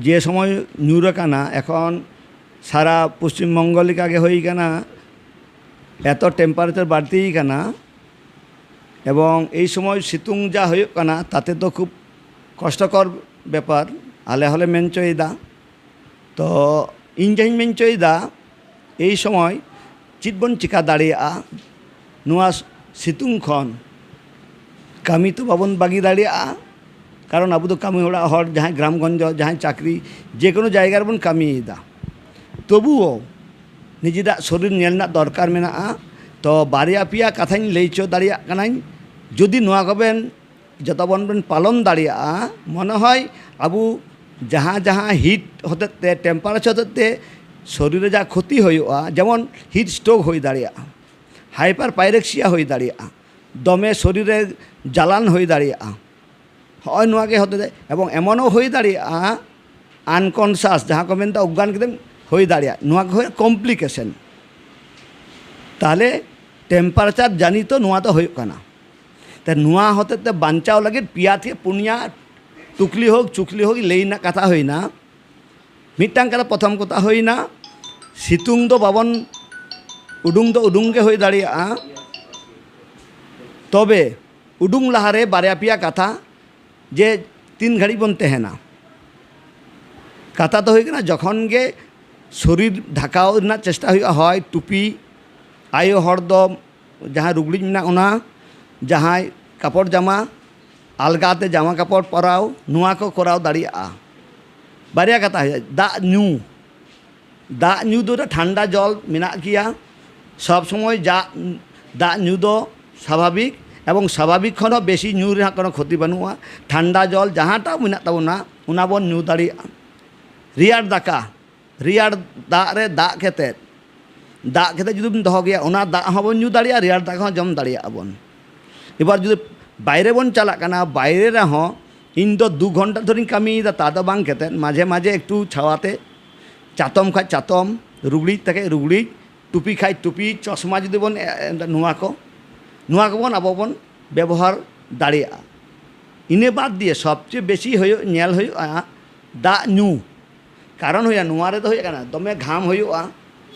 ᱡᱮ ᱥᱚᱢᱚᱭ ᱧᱩᱨ ᱟᱠᱟᱱᱟ, ᱮᱠᱷᱚᱱ ᱥᱟᱨᱟ ᱯᱚᱥᱪᱤᱢ ᱵᱚᱝᱜᱚ ᱞᱮᱠᱟ ᱜᱮ ᱦᱩᱭ ᱟᱠᱟᱱᱟ, ᱮᱛᱚ ᱴᱮᱢᱯᱟᱨᱮᱪᱟᱨ ᱵᱟᱹᱲᱛᱤ ᱟᱠᱟᱱᱟ᱾ ᱮᱵᱚᱝ ᱮᱭ ᱥᱚᱢᱚᱭ ᱥᱤᱛᱩᱝ ᱡᱟ ᱦᱩᱭᱩᱜ ᱠᱟᱱᱟ, ᱛᱟᱛᱮ ᱫᱚ ᱠᱷᱩᱵ ᱠᱚᱥᱴᱚᱠᱚᱨ ᱵᱮᱯᱟᱨ, ᱟᱞᱮ ᱦᱚᱸᱞᱮ ᱢᱮᱱ ᱦᱚᱪᱚᱭᱮᱫᱟ᱾ ᱛᱚ ᱤᱧ ᱡᱟᱦᱟᱸᱧ ᱢᱮᱱ ᱦᱚᱪᱚᱭᱮᱫᱟ, ᱮᱭ ᱥᱚᱢᱚᱭ ᱪᱮᱫ ᱵᱚᱱ ᱪᱮᱠᱟ ᱫᱟᱲᱮᱭᱟᱜᱼᱟ ᱱᱚᱣᱟ ᱥᱤᱛᱩᱝ ᱠᱷᱚᱱ? ᱠᱟᱹᱢᱤ ᱛᱚ ᱵᱟᱵᱚᱱ ᱵᱟᱹᱜᱤ ᱫᱟᱲᱮᱭᱟᱜᱼᱟ, ᱠᱟᱨᱚᱱ ᱟᱵᱚ ᱫᱚ ᱠᱟᱹᱢᱤ ᱚᱲᱟᱜ ᱦᱚᱲ, ᱡᱟᱦᱟᱸᱭ ᱜᱨᱟᱢ ᱜᱚᱧᱡᱚ, ᱡᱟᱦᱟᱸᱭ ᱪᱟᱹᱠᱨᱤ, ᱡᱮ ᱠᱳᱱᱳ ᱡᱟᱭᱜᱟ ᱨᱮᱵᱚᱱ ᱠᱟᱹᱢᱤᱭᱮᱫᱟ᱾ ᱛᱚᱵᱩᱣᱳ ᱱᱤᱡᱮᱨᱟᱜ ᱥᱚᱨᱤᱨ ᱧᱮᱞ ᱨᱮᱱᱟᱜ ᱫᱚᱨᱠᱟᱨ ᱢᱮᱱᱟᱜᱼᱟ᱾ ᱛᱚ ᱵᱟᱨᱭᱟ ᱯᱮᱭᱟ ᱠᱟᱛᱷᱟᱧ ᱞᱟᱹᱭ ᱦᱚᱪᱚ ᱫᱟᱲᱮᱭᱟᱜ ᱠᱟᱱᱟᱧ, ᱡᱩᱫᱤ ᱱᱚᱣᱟ ᱠᱚᱵᱮᱱ ᱡᱚᱛᱚ ᱵᱚᱱ ᱵᱚᱱ ᱯᱟᱞᱚᱱ ᱫᱟᱲᱮᱭᱟᱜᱼᱟ, ᱢᱚᱱᱮ ᱦᱚᱭ ᱟᱵᱚ ᱡᱟᱦᱟᱸ ᱡᱟᱦᱟᱸ ᱦᱤᱴ ᱦᱚᱛᱮᱡ ᱛᱮ, ᱴᱮᱢᱯᱟᱨᱮᱪᱟᱨ ᱦᱚᱛᱮᱡ ᱛᱮ ᱥᱚᱨᱤᱨ ᱨᱮ ᱡᱟ ᱠᱷᱚᱛᱤ ᱦᱩᱭᱩᱜᱼᱟ, ᱡᱮᱢᱚᱱ ᱦᱤᱴ ᱥᱴᱨᱳᱠ ᱦᱩᱭ ᱫᱟᱲᱮᱭᱟᱜᱼᱟ, ᱦᱟᱭᱯᱟᱨ ᱯᱟᱭᱨᱮᱠᱥᱤᱭᱟ ᱦᱩᱭ ᱫᱟᱲᱮᱭᱟᱜᱼᱟ, ᱫᱚᱢᱮ ᱥᱚᱨᱤᱨ ᱨᱮ ᱡᱟᱞᱟᱱ ᱦᱩᱭ ᱫᱟᱲᱮᱭᱟᱜᱼᱟ᱾ ᱦᱚᱸᱜᱼᱚᱭ ᱱᱚᱣᱟ ᱜᱮ ᱦᱚᱛᱮᱡ ᱛᱮ, ᱮᱵᱚᱝ ᱮᱢᱚᱱ ᱦᱚᱸ ᱦᱩᱭ ᱫᱟᱲᱮᱭᱟᱜᱼᱟ ᱟᱱᱠᱚᱱᱥᱟᱥ, ᱡᱟᱦᱟᱸ ᱠᱚ ᱢᱮᱱᱫᱟ ᱚᱜᱽᱜᱟᱱ ᱠᱟᱛᱮᱢ ᱦᱩᱭ ᱫᱟᱲᱮᱭᱟᱜᱼᱟ, ᱱᱚᱣᱟ ᱠᱚ ᱦᱩᱭᱩᱜ ᱠᱚᱢᱯᱞᱤᱠᱮᱥᱚᱱ᱾ ᱛᱟᱦᱚᱞᱮ ᱴᱮᱢᱯᱟᱨᱮᱪᱟᱨ ᱡᱟᱹᱱᱤᱛᱚ ᱱᱚᱣᱟ ᱫᱚ ᱦᱩᱭᱩᱜ ᱠᱟᱱᱟ᱾ ᱛᱮ ᱱᱚᱣᱟ ᱦᱚᱛᱮᱡ ᱛᱮ ᱵᱟᱧᱪᱟᱣ ᱞᱟᱹᱜᱤᱫ ᱯᱮᱭᱟ ᱛᱷᱮᱠᱮ ᱯᱩᱱᱭᱟ ᱴᱩᱠᱞᱤ ᱦᱳᱠ, ᱪᱩᱠᱞᱤ ᱦᱳᱠ, ᱞᱟᱹᱭ ᱨᱮᱱᱟᱜ ᱠᱟᱛᱷᱟ ᱦᱩᱭᱱᱟ᱾ ᱢᱤᱫᱴᱟᱝ ᱠᱟᱛᱷᱟ, ᱯᱨᱚᱛᱷᱚᱢ ᱠᱟᱛᱷᱟ ᱦᱩᱭᱱᱟ, ᱥᱤᱛᱩᱝ ᱫᱚ ᱵᱟᱵᱚᱱ ᱩᱰᱩᱝ ᱫᱚ ᱩᱰᱩᱝ ᱜᱮ ᱦᱩᱭ ᱫᱟᱲᱮᱭᱟᱜᱼᱟ᱾ ᱛᱚᱵᱮ ᱩᱰᱩᱝ ᱞᱟᱦᱟᱨᱮ ᱵᱟᱨᱭᱟ ᱯᱮᱭᱟ ᱠᱟᱛᱷᱟ, ᱡᱮ ᱛᱤᱱ ᱜᱷᱟᱹᱲᱤᱡ ᱵᱚᱱ ᱛᱟᱦᱮᱱᱟ᱾ ᱠᱟᱛᱷᱟ ᱫᱚ ᱦᱩᱭᱩᱜ ᱠᱟᱱᱟ, ᱡᱚᱠᱷᱚᱱ ᱜᱮ ᱥᱚᱨᱤᱨ ᱰᱷᱟᱠᱟᱣ ᱨᱮᱱᱟᱜ ᱪᱮᱥᱴᱟ ᱦᱩᱭᱩᱜᱼᱟ, ᱦᱚᱭ ᱴᱩᱯᱤ, ᱟᱭᱳ ᱦᱚᱲ ᱫᱚ ᱡᱟᱦᱟᱸ ᱞᱩᱜᱽᱲᱤᱡ ᱢᱮᱱᱟᱜ ᱚᱱᱟ, ᱡᱟᱦᱟᱸᱭ ᱠᱟᱯᱚᱲ ᱡᱟᱢᱟ, ᱟᱞᱜᱟᱛᱮ ᱡᱟᱢᱟ ᱠᱟᱯᱚᱲ ᱯᱚᱨᱟᱣ, ᱱᱚᱣᱟ ᱠᱚ ᱠᱚᱨᱟᱣ ᱫᱟᱲᱮᱭᱟᱜᱼᱟ᱾ ᱵᱟᱨᱭᱟ ᱠᱟᱛᱷᱟ ᱦᱩᱭᱩᱜᱼᱟ, ᱫᱟᱜ ᱧᱩ, ᱫᱟᱜ ᱧᱩ ᱫᱚ ᱴᱷᱟᱱᱰᱟ ᱡᱚᱞ ᱢᱮᱱᱟᱜ ᱜᱮᱭᱟ, ᱥᱚᱵᱽ ᱥᱚᱢᱚᱭ ᱡᱟ-, ᱫᱟᱜ ᱧᱩ ᱫᱚ ᱥᱟᱵᱷᱟᱵᱤᱠ, ᱮᱵᱚᱝ ᱥᱟᱵᱷᱟᱵᱤᱠ ᱠᱷᱚᱱ ᱦᱚᱸ ᱵᱮᱥᱤ ᱧᱩ ᱨᱮᱱᱟᱜ ᱠᱳᱱᱳ ᱠᱷᱚᱛᱤ ᱵᱟᱹᱱᱩᱜᱼᱟ᱾ ᱴᱷᱟᱱᱰᱟ ᱡᱚᱞ ᱡᱟᱦᱟᱸᱴᱟᱜ ᱢᱮᱱᱟᱜ ᱛᱟᱵᱚᱱᱟ, ᱚᱱᱟ ᱵᱚᱱ ᱧᱩ ᱫᱟᱲᱮᱭᱟᱜᱼᱟ᱾ ᱨᱮᱭᱟᱲ ᱫᱟᱠᱟ, ᱨᱮᱭᱟᱲ ᱫᱟᱜ ᱨᱮ ᱫᱟᱜ ᱠᱟᱛᱮᱫ, ᱫᱟᱜ ᱠᱟᱛᱮᱫ ᱡᱩᱫᱤᱢ ᱫᱚᱦᱚ ᱜᱮᱭᱟ, ᱚᱱᱟ ᱫᱟᱜ ᱦᱚᱸᱵᱚᱱ ᱧᱩ ᱫᱟᱲᱮᱭᱟᱜᱼᱟ, ᱨᱮᱭᱟᱲ ᱫᱟᱜ ᱦᱚᱸ ᱡᱚᱢ ᱫᱟᱲᱮᱭᱟᱜᱼᱟ ᱵᱚᱱ᱾ ᱮᱵᱟᱨ ᱡᱩᱫᱤ ᱵᱟᱭᱨᱮ ᱵᱚᱱ ᱪᱟᱞᱟᱜ ᱠᱟᱱᱟ, ᱵᱟᱭᱨᱮ ᱨᱮᱦᱚᱸ ᱤᱧ ᱫᱚ ᱫᱩ ᱜᱷᱚᱱᱴᱟ ᱫᱷᱚᱨᱮᱧ ᱠᱟᱹᱢᱤᱭᱮᱫᱟ, ᱛᱟ ᱫᱚ ᱵᱟᱝ ᱠᱟᱛᱮᱫ ᱢᱟᱡᱷᱮ ᱢᱟᱡᱷᱮ ᱮᱠᱴᱩ ᱪᱷᱟᱣᱟᱛᱮ, ᱪᱟᱛᱚᱢ ᱠᱷᱟᱡ ᱪᱟᱛᱚᱢ, ᱨᱩᱜᱽᱲᱤᱡ ᱛᱟᱠᱷᱟᱡ ᱨᱩᱜᱽᱲᱤᱡ, ᱴᱩᱯᱤ ᱠᱷᱟᱡ ᱴᱩᱯᱤ, ᱪᱚᱥᱢᱟ ᱡᱩᱫᱤ ᱵᱚᱱ ᱮ-, ᱮ-, ᱱᱚᱣᱟ ᱠᱚ, ᱱᱚᱣᱟ ᱠᱚᱵᱚᱱ ᱟᱵᱚ ᱵᱚᱱ ᱵᱮᱵᱚᱦᱟᱨ ᱫᱟᱲᱮᱭᱟᱜᱼᱟ᱾ ᱤᱱᱟᱹ ᱵᱟᱫᱽ ᱫᱤᱭᱮ ᱥᱚᱵᱪᱮᱭᱮ ᱵᱮᱥᱤ ᱦᱩᱭᱩᱜ, ᱧᱮᱞ ᱦᱩᱭᱩᱜᱼᱟ ᱫᱟᱜ ᱧᱩ᱾ ᱠᱟᱨᱚᱱ ᱦᱩᱭᱩᱜᱼᱟ, ᱱᱚᱣᱟ ᱨᱮᱫᱚ ᱦᱩᱭᱩᱜ ᱠᱟᱱᱟ ᱫᱚᱢᱮ ᱜᱷᱟᱢ ᱦᱩᱭᱩᱜᱼᱟ,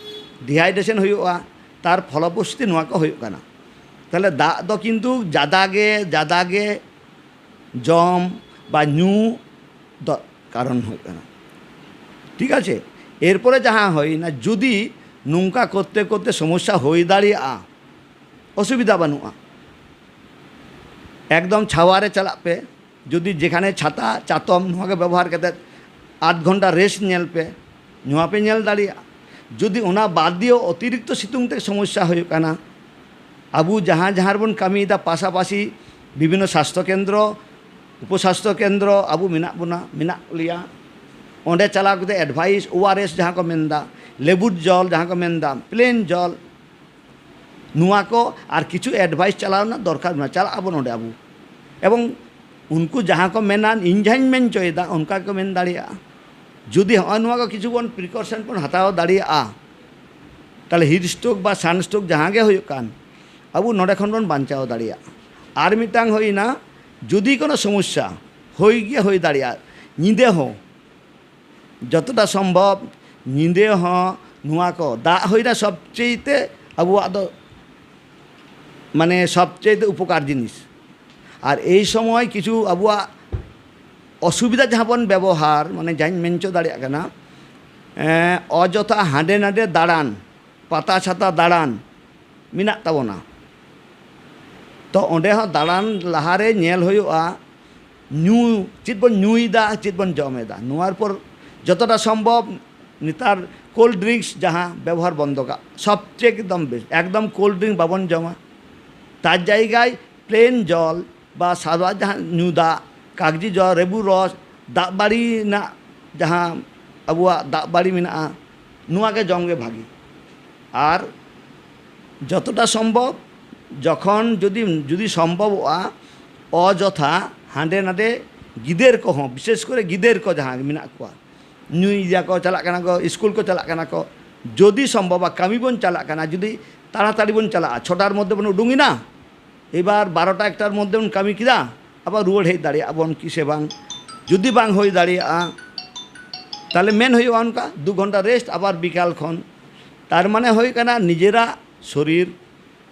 ᱰᱤᱦᱟᱭᱰᱨᱮᱥᱚᱱ ᱦᱩᱭᱩᱜᱼᱟ, ᱛᱟᱨ ᱯᱷᱚᱞᱚᱯᱩᱥᱴᱤ ᱱᱚᱣᱟ ᱠᱚ ᱦᱩᱭᱩᱜ ᱠᱟᱱᱟ᱾ ᱛᱟᱦᱚᱞᱮ ᱫᱟᱜ ᱫᱚ ᱠᱤᱱᱛᱩ ᱡᱟᱫᱟ ᱜᱮ, ᱡᱟᱫᱟ ᱜᱮ ᱡᱚᱢ ᱵᱟ ᱧᱩ ᱫᱚ ᱠᱟᱨᱚᱱ ᱦᱩᱭᱩᱜ ᱠᱟᱱᱟ᱾ ᱴᱷᱤᱠ ᱟᱪᱷᱮ? ᱮᱨᱯᱚᱨᱮ ᱡᱟᱦᱟᱸ ᱦᱩᱭᱱᱟ, ᱡᱩᱫᱤ ᱱᱚᱝᱠᱟ ᱠᱚᱨᱛᱮ ᱠᱚᱨᱛᱮ ᱥᱚᱢᱚᱥᱥᱟ ᱦᱩᱭ ᱫᱟᱲᱮᱭᱟᱜᱼᱟ, ᱚᱥᱩᱵᱤᱫᱷᱟ ᱵᱟᱹᱱᱩᱜᱼᱟ, ᱮᱠᱫᱚᱢ ᱪᱷᱟᱣᱟ ᱨᱮ ᱪᱟᱞᱟᱜ ᱯᱮ᱾ ᱡᱩᱫᱤ ᱡᱮᱠᱷᱟᱱᱮ ᱪᱷᱟᱛᱟ, ᱪᱟᱛᱚᱢ, ᱱᱚᱣᱟ ᱜᱮ ᱵᱮᱵᱚᱦᱟᱨ ᱠᱟᱛᱮᱫ ᱟᱫᱷ ᱜᱷᱚᱱᱴᱟ ᱨᱮᱥᱴ ᱧᱮᱞ ᱯᱮ, ᱱᱚᱣᱟ ᱯᱮ ᱧᱮᱞ ᱫᱟᱲᱮᱭᱟᱜᱼᱟ᱾ ᱡᱩᱫᱤ ᱚᱱᱟ ᱵᱟᱫᱽ ᱫᱤᱭᱮ ᱚᱛᱤᱨᱤᱠᱛᱚ ᱥᱤᱛᱩᱝ ᱛᱮ ᱥᱚᱢᱚᱥᱥᱟ ᱦᱩᱭᱩᱜ ᱠᱟᱱᱟ, ᱟᱵᱚ ᱡᱟᱦᱟᱸ, ᱡᱟᱦᱟᱸ ᱨᱮᱵᱚᱱ ᱠᱟᱹᱢᱤᱭᱮᱫᱟ, ᱯᱟᱥᱟᱯᱟᱥᱤ ᱵᱤᱵᱷᱤᱱᱱᱚ ᱥᱟᱥᱛᱷᱚ ᱠᱮᱱᱫᱨᱚ, ᱩᱯᱚᱥᱟᱥᱛᱷᱚ ᱠᱮᱱᱫᱨᱚ ᱟᱵᱚ ᱢᱮᱱᱟᱜ ᱵᱚᱱᱟ, ᱢᱮᱱᱟᱜ ᱞᱮᱭᱟ᱾ ᱚᱸᱰᱮ ᱪᱟᱞᱟᱣ ᱠᱟᱛᱮ ᱮᱰᱵᱷᱟᱭᱤᱥ, ᱳ ᱟᱨ ᱮᱥ ᱡᱟᱦᱟᱸ ᱠᱚ ᱢᱮᱱᱫᱟ, ᱞᱮᱵᱩᱨ ᱡᱚᱞ ᱡᱟᱦᱟᱸ ᱠᱚ ᱢᱮᱱᱫᱟ, ᱯᱞᱮᱱ ᱡᱚᱞ, ᱱᱚᱣᱟ ᱠᱚ ᱟᱨ ᱠᱤᱪᱷᱩ ᱮᱰᱵᱷᱟᱭᱤᱥ ᱪᱟᱞᱟᱣ ᱨᱮᱱᱟᱜ ᱫᱚᱨᱠᱟᱨ ᱢᱮᱱᱟᱜᱼᱟ᱾ ᱪᱟᱞᱟᱜ ᱟᱵᱚᱱ ᱚᱸᱰᱮ ᱟᱵᱚ, ᱮᱵᱚᱝ ᱩᱱᱠᱩ ᱡᱟᱦᱟᱸ ᱠᱚ ᱢᱮᱱᱟ, ᱤᱧ ᱡᱟᱦᱟᱸᱧ ᱢᱮᱱ ᱦᱚᱪᱚᱭᱮᱫᱟ, ᱚᱱᱠᱟ ᱜᱮᱠᱚ ᱢᱮᱱ ᱫᱟᱲᱮᱭᱟᱜᱼᱟ᱾ ᱡᱩᱫᱤ ᱦᱚᱸᱜᱼᱚᱭ ᱱᱚᱣᱟ ᱠᱚ ᱠᱤᱪᱷᱩ ᱵᱚᱱ ᱯᱨᱤᱠᱚᱥᱚᱱ ᱵᱚᱱ ᱦᱟᱛᱟᱣ ᱫᱟᱲᱮᱭᱟᱜᱼᱟ, ᱛᱟᱦᱚᱞᱮ ᱦᱤᱴ ᱥᱴᱨᱳᱠ ᱵᱟ ᱥᱟᱱ ᱥᱴᱨᱳᱠ ᱡᱟᱦᱟᱸ ᱜᱮ ᱦᱩᱭᱩᱜ ᱠᱟᱱ, ᱟᱵᱚ ᱱᱚᱰᱮ ᱠᱷᱚᱱ ᱵᱚᱱ ᱵᱟᱧᱪᱟᱣ ᱫᱟᱲᱮᱭᱟᱜᱼᱟ᱾ ᱟᱨ ᱢᱤᱫᱴᱟᱝ ᱦᱩᱭᱱᱟ, ᱡᱩᱫᱤ ᱠᱳᱱᱳ ᱥᱚᱢᱚᱥᱥᱟ ᱦᱩᱭ ᱜᱮ ᱦᱩᱭ ᱫᱟᱲᱮᱭᱟᱜᱼᱟ, ᱧᱤᱫᱟᱹ ᱦᱚᱸ ᱡᱚᱛᱚᱴᱟ ᱥᱚᱢᱵᱷᱚᱵ ᱧᱤᱫᱟᱹ ᱦᱚᱸ ᱱᱚᱣᱟ ᱠᱚ ᱫᱟᱜ ᱦᱩᱭᱱᱟ ᱥᱚᱵᱪᱮᱭᱮᱛᱮ ᱟᱵᱚᱣᱟᱜ ᱫᱚ ᱢᱟᱱᱮ ᱥᱚᱵᱪᱮᱭᱮᱛᱮ ᱩᱯᱚᱠᱟᱨ ᱡᱤᱱᱤᱥ᱾ ᱟᱨ ᱮᱭ ᱥᱚᱢᱚᱭ ᱠᱤᱪᱷᱩ ᱟᱵᱚᱣᱟᱜ ᱚᱥᱩᱵᱤᱫᱷᱟ ᱡᱟᱦᱟᱸ ᱵᱚᱱ ᱵᱮᱵᱚᱦᱟᱨ, ᱢᱟᱱᱮ ᱡᱟᱦᱟᱸᱧ ᱢᱮᱱ ᱦᱚᱪᱚ ᱫᱟᱲᱮᱭᱟᱜ ᱠᱟᱱᱟ, ᱮᱸ, ᱚᱡᱚᱛᱷᱟ ᱦᱟᱸᱰᱮ ᱱᱟᱰᱮ ᱫᱟᱬᱟᱱ, ᱯᱟᱛᱟ ᱪᱷᱟᱛᱟ ᱫᱟᱬᱟᱱ ᱢᱮᱱᱟᱜ ᱛᱟᱵᱚᱱᱟ᱾ ᱛᱚ ᱚᱸᱰᱮ ᱦᱚᱸ ᱫᱟᱬᱟᱱ ᱞᱟᱦᱟᱨᱮ ᱧᱮᱞ ᱦᱩᱭᱩᱜᱼᱟ, ᱧᱩ, ᱪᱮᱫ ᱵᱚᱱ ᱧᱩᱭᱮᱫᱟ, ᱪᱮᱫ ᱵᱚᱱ ᱡᱚᱢᱮᱫᱟ᱾ ᱱᱚᱣᱟ ᱯᱚᱨ ᱡᱚᱛᱚᱴᱟ ᱥᱚᱢᱵᱷᱚᱵ ᱱᱮᱛᱟᱨ ᱠᱳᱞᱰ ᱰᱨᱤᱝᱠᱥ ᱡᱟᱦᱟᱸ ᱵᱮᱵᱚᱦᱟᱨ ᱵᱚᱱᱫᱚ ᱠᱟᱜ, ᱥᱚᱵᱪᱮᱭᱮ ᱮᱠᱫᱚᱢ ᱵᱮᱥ, ᱮᱠᱫᱚᱢ ᱠᱳᱞᱰ ᱰᱨᱤᱝᱠ ᱵᱟᱵᱚᱱ ᱡᱚᱢᱟ᱾ ᱛᱟᱨ ᱡᱟᱭᱜᱟᱭ ᱯᱞᱮᱱ ᱡᱚᱞ ᱵᱟ ᱥᱟᱫᱟ ᱡᱟᱦᱟᱸ ᱧᱩ ᱫᱟᱜ, ᱠᱟᱜᱡᱤ ᱡᱚᱞ, ᱨᱮᱵᱩ ᱨᱚᱥ, ᱫᱟᱜ ᱵᱟᱹᱲᱤ ᱨᱮᱱᱟᱜ ᱡᱟᱦᱟᱸ ᱟᱵᱚᱣᱟᱜ ᱫᱟᱜ ᱵᱟᱹᱲᱤ ᱢᱮᱱᱟᱜᱼᱟ, ᱱᱚᱣᱟ ᱜᱮ ᱡᱚᱢ ᱜᱮ ᱵᱷᱟᱹᱜᱤ᱾ ᱟᱨ ᱡᱚᱛᱚᱴᱟ ᱥᱚᱢᱵᱷᱚᱵ, ᱡᱚᱠᱷᱚᱱ ᱡᱩᱫᱤ, ᱡᱩᱫᱤ ᱥᱚᱢᱵᱷᱚᱵᱚᱜᱼᱟ, ᱚᱡᱚᱛᱷᱟ ᱦᱟᱸᱰᱮ ᱱᱟᱰᱮ ᱜᱤᱫᱟᱹᱨ ᱠᱚᱦᱚᱸ, ᱵᱤᱥᱮᱥ ᱠᱚᱨᱮ ᱜᱤᱫᱟᱹᱨ ᱠᱚ ᱡᱟᱦᱟᱸ ᱢᱮᱱᱟᱜ ᱠᱚᱣᱟ, ᱧᱩᱭ ᱜᱮᱭᱟ ᱠᱚ, ᱪᱟᱞᱟᱜ ᱠᱟᱱᱟ ᱠᱚ, ᱥᱠᱩᱞ ᱠᱚ ᱪᱟᱞᱟᱜ ᱠᱟᱱᱟ ᱠᱚ, ᱡᱩᱫᱤ ᱥᱚᱢᱵᱷᱚᱵᱟ, ᱠᱟᱹᱢᱤ ᱵᱚᱱ ᱪᱟᱞᱟᱜ ᱠᱟᱱᱟ, ᱡᱩᱫᱤ ᱛᱟᱲᱟᱛᱟᱲᱤ ᱵᱚᱱ ᱪᱟᱞᱟᱜᱼᱟ, ᱪᱷᱚᱴᱟᱨ ᱢᱚᱫᱽᱫᱷᱮ ᱵᱚᱱ ᱩᱰᱩᱝ ᱮᱱᱟ, ᱮᱵᱟᱨ ᱵᱟᱨᱚᱴᱟ ᱮᱠᱴᱟᱨ ᱢᱚᱫᱽᱫᱷᱮ ᱵᱚᱱ ᱠᱟᱹᱢᱤ ᱠᱮᱫᱟ, ᱟᱵᱟᱨ ᱨᱩᱣᱟᱹᱲ ᱦᱮᱡ ᱫᱟᱲᱮᱭᱟᱜᱼᱟ ᱵᱚᱱ ᱠᱤ ᱥᱮ ᱵᱟᱝ? ᱡᱩᱫᱤ ᱵᱟᱝ ᱦᱩᱭ ᱫᱟᱲᱮᱭᱟᱜᱼᱟ, ᱛᱟᱦᱞᱮ ᱢᱮᱱ ᱦᱩᱭᱩᱜᱼᱟ ᱚᱱᱠᱟ ᱫᱩ ᱜᱷᱚᱱᱴᱟ ᱨᱮᱥᱴ, ᱟᱵᱟᱨ ᱵᱤᱠᱟᱞ ᱠᱷᱚᱱ᱾ ᱛᱟᱨ ᱢᱟᱱᱮ ᱦᱩᱭᱩᱜ ᱠᱟᱱᱟ ᱱᱤᱡᱮᱨᱟᱜ ᱥᱚᱨᱤᱨ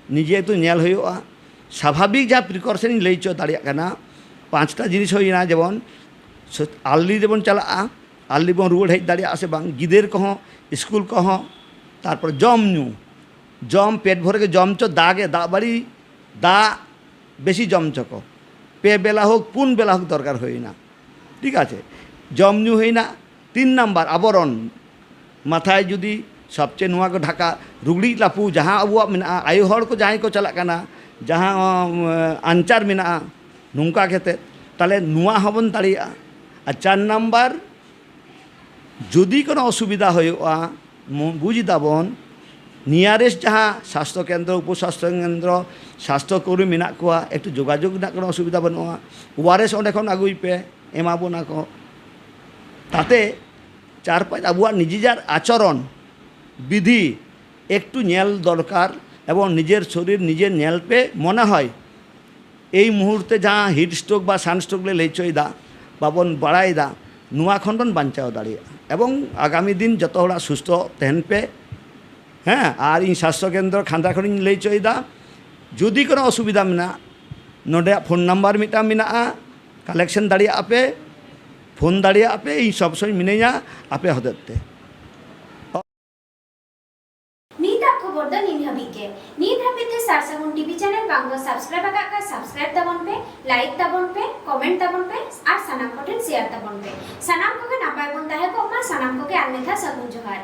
ᱱᱤᱡᱮ ᱛᱚ ᱧᱮᱞ ᱦᱩᱭᱩᱜᱼᱟ᱾ ᱥᱟᱵᱷᱟᱵᱤᱠ ᱡᱟᱦᱟᱸ ᱯᱨᱤᱠᱚᱥᱚᱱ ᱤᱧ ᱞᱟᱹᱭ ᱦᱚᱪᱚ ᱫᱟᱲᱮᱭᱟᱜ ᱠᱟᱱᱟ, ᱯᱟᱸᱪᱴᱟ ᱡᱤᱱᱤᱥ ᱦᱩᱭᱱᱟ, ᱡᱮᱢᱚᱱ ᱟᱨᱞᱤ ᱨᱮᱵᱚᱱ ᱪᱟᱞᱟᱜᱼᱟ, ᱟᱨᱞᱤ ᱵᱚᱱ ᱨᱩᱣᱟᱹᱲ ᱦᱮᱡ ᱫᱟᱲᱮᱭᱟᱜᱼᱟ ᱥᱮ ᱵᱟᱝ, ᱜᱤᱫᱟᱹᱨ ᱠᱚᱦᱚᱸ, ᱥᱠᱩᱞ ᱠᱚᱦᱚᱸ, ᱛᱟᱨᱯᱚᱨ ᱡᱚᱢ ᱧᱩ, ᱡᱚᱢ ᱯᱮᱴ ᱵᱷᱚᱨᱮ ᱜᱮ ᱡᱚᱢ ᱪᱚ, ᱫᱟᱜ ᱜᱮ, ᱫᱟᱜ ᱵᱟᱹᱲᱤ, ᱫᱟᱜ ᱵᱮᱥᱤ ᱡᱚᱢ ᱪᱚ ᱠᱚ, ᱯᱮ ᱵᱮᱞᱟ ᱦᱳᱠ, ᱯᱩᱱ ᱵᱮᱞᱟ ᱦᱳᱠ ᱫᱚᱨᱠᱟᱨ ᱦᱩᱭᱱᱟ, ᱴᱷᱤᱠ ᱟᱪᱷᱮ, ᱡᱚᱢ ᱧᱩ ᱦᱩᱭᱱᱟ᱾ ᱛᱤᱱ ᱱᱟᱢᱵᱟᱨ ᱟᱵᱚᱨᱚᱱ, ᱢᱟᱛᱷᱟᱭ ᱡᱩᱫᱤ ᱥᱚᱵᱪᱮ ᱱᱚᱣᱟ ᱠᱚ ᱰᱷᱟᱠᱟ, ᱨᱩᱜᱽᱲᱤᱡ ᱞᱟᱹᱯᱩ ᱡᱟᱦᱟᱸ ᱟᱵᱚᱣᱟᱜ ᱢᱮᱱᱟᱜᱼᱟ, ᱟᱭᱳ ᱦᱚᱲ ᱠᱚ ᱡᱟᱦᱟᱸᱭ ᱠᱚ ᱪᱟᱞᱟᱜ ᱠᱟᱱᱟ, ᱡᱟᱦᱟᱸ, ᱩᱢ, ᱟᱧᱪᱟᱨ ᱢᱮᱱᱟᱜᱼᱟ, ᱱᱚᱝᱠᱟ ᱠᱟᱛᱮ, ᱛᱟᱦᱞᱮ ᱱᱚᱣᱟ ᱦᱚᱸᱵᱚᱱ ᱫᱟᱲᱮᱭᱟᱜᱼᱟ᱾ ᱟᱨ ᱪᱟᱨ ᱱᱟᱢᱵᱟᱨ, ᱡᱩᱫᱤ ᱠᱳᱱᱳ ᱚᱥᱩᱵᱤᱫᱷᱟ ᱦᱩᱭᱩᱜᱼᱟ, ᱢᱚ-, ᱵᱩᱡᱽ ᱫᱟᱵᱚᱱ, nearest ᱡᱟᱦᱟᱸ ᱥᱟᱥᱛᱷᱚ ᱠᱮᱱᱫᱨᱚ, ᱩᱯᱚ ᱥᱟᱥᱛᱷᱚ ᱠᱮᱱᱫᱨᱚ, ᱥᱟᱥᱛᱷᱚ ᱠᱚᱨᱢᱤ ᱢᱮᱱᱟᱜ ᱠᱚᱣᱟ, ᱮᱠᱴᱩ ᱡᱳᱜᱟᱡᱳᱜᱽ ᱨᱮᱱᱟᱜ ᱠᱳᱱᱳ ᱚᱥᱩᱵᱤᱫᱷᱟ ᱵᱟᱹᱱᱩᱜᱼᱟ, ᱳᱟᱨᱮᱥ ᱚᱸᱰᱮ ᱠᱷᱚᱱ ᱟᱹᱜᱩᱭ ᱯᱮ, ᱮᱢᱟ ᱵᱚᱱᱟ ᱠᱚ᱾ ᱛᱟᱛᱮ ᱪᱟᱨ ᱯᱟᱸᱪ ᱟᱵᱚᱣᱟᱜ ᱱᱤᱡᱮᱨᱟᱜ ᱟᱪᱚᱨᱚᱱ ᱵᱤᱫᱷᱤ ᱮᱠᱴᱩ ᱧᱮᱞ ᱫᱚᱨᱠᱟᱨ, ᱮᱵᱚᱝ ᱱᱤᱡᱮᱨ ᱥᱚᱨᱤᱨ ᱱᱤᱡᱮ ᱧᱮᱞ ᱯᱮ ᱢᱚᱱᱮ ᱦᱚᱭ ᱮᱭ ᱢᱩᱦᱩᱨᱛᱮ ᱡᱟᱦᱟᱸ ᱦᱤᱴ ᱥᱴᱨᱳᱠ ᱵᱟ ᱥᱟᱱ ᱥᱴᱨᱳᱠ ᱞᱮ ᱞᱟᱹᱭ ᱦᱚᱪᱚᱭᱮᱫᱟ, ᱵᱟᱵᱚᱱ ᱵᱟᱲᱟᱭᱮᱫᱟ, ᱱᱚᱣᱟ ᱠᱷᱚᱱ ᱵᱚᱱ ᱵᱟᱧᱪᱟᱣ ᱫᱟᱲᱮᱭᱟᱜᱼᱟ᱾ ᱮᱵᱚᱝ ᱟᱜᱟᱢᱤ ᱫᱤᱱ ᱡᱚᱛᱚ ᱦᱚᱲᱟᱜ ᱥᱩᱥᱛᱷᱚ ᱛᱟᱦᱮᱱ ᱯᱮ᱾ ᱦᱮᱸ, ᱟᱨ ᱤᱧ ᱥᱟᱥᱛᱷᱚ ᱠᱮᱱᱫᱨᱚ ᱠᱷᱟᱱᱫᱟ ᱠᱷᱚᱱᱤᱧ ᱞᱟᱹᱭ ᱦᱚᱪᱚᱭᱮᱫᱟ, ᱡᱩᱫᱤ ᱠᱳᱱᱳ ᱚᱥᱩᱵᱤᱫᱷᱟ ᱢᱮᱱᱟᱜᱼᱟ, ᱱᱚᱰᱮᱭᱟᱜ ᱯᱷᱳᱱ ᱱᱟᱢᱵᱟᱨ ᱢᱤᱫᱴᱟᱝ ᱢᱮᱱᱟᱜᱼᱟ, ᱠᱟᱞᱮᱠᱥᱚᱱ ᱫᱟᱲᱮᱭᱟᱜᱼᱟ ᱯᱮ, ᱯᱷᱳᱱ ᱫᱟᱲᱮᱭᱟᱜᱼᱟ ᱯᱮ, ᱤᱧ ᱥᱚᱵ ᱥᱚᱢᱚᱭ ᱢᱤᱱᱟᱹᱧᱟ ᱟᱯᱮ ᱦᱚᱛᱮᱡ ᱛᱮ᱾ ᱱᱤᱛᱟᱜ ᱠᱷᱚᱵᱚᱨ ᱫᱚ ᱱᱤᱱ ᱦᱟᱹᱵᱤᱡ ᱜᱮ᱾ ᱱᱤᱛ ᱦᱟᱹᱵᱤᱡ ᱛᱮ ᱥᱟᱨ ᱥᱟᱹᱜᱩᱱ ᱴᱤᱵᱷᱤ ᱪᱮᱱᱮᱞ ᱵᱟᱝ ᱵᱚ ᱥᱟᱵᱥᱠᱨᱟᱭᱤᱵ ᱟᱠᱟᱫ ᱠᱷᱟᱱ ᱥᱟᱵᱥᱠᱨᱟᱭᱤᱵ ᱛᱟᱵᱚᱱ ᱯᱮ, ᱞᱟᱭᱤᱠ ᱛᱟᱵᱚᱱ ᱯᱮ, ᱠᱚᱢᱮᱱᱴ ᱛᱟᱵᱚᱱ ᱯᱮ ᱟᱨ ᱥᱟᱱᱟᱢ ᱠᱚᱴᱷᱮᱱ ᱥᱮᱭᱟᱨ ᱛᱟᱵᱚᱱ ᱯᱮ᱾ ᱥᱟᱱᱟᱢ ᱠᱚᱜᱮ ᱱᱟᱯᱟᱭ ᱵᱚᱱ ᱛᱟᱦᱮᱸ ᱠᱚᱜ ᱢᱟ᱾ ᱥᱟᱱᱟᱢ ᱠᱚᱜᱮ ᱟᱨ ᱢᱤᱫ ᱫᱷᱟᱣ ᱥᱟᱹᱜᱩᱱ ᱡᱚᱦᱟᱨ᱾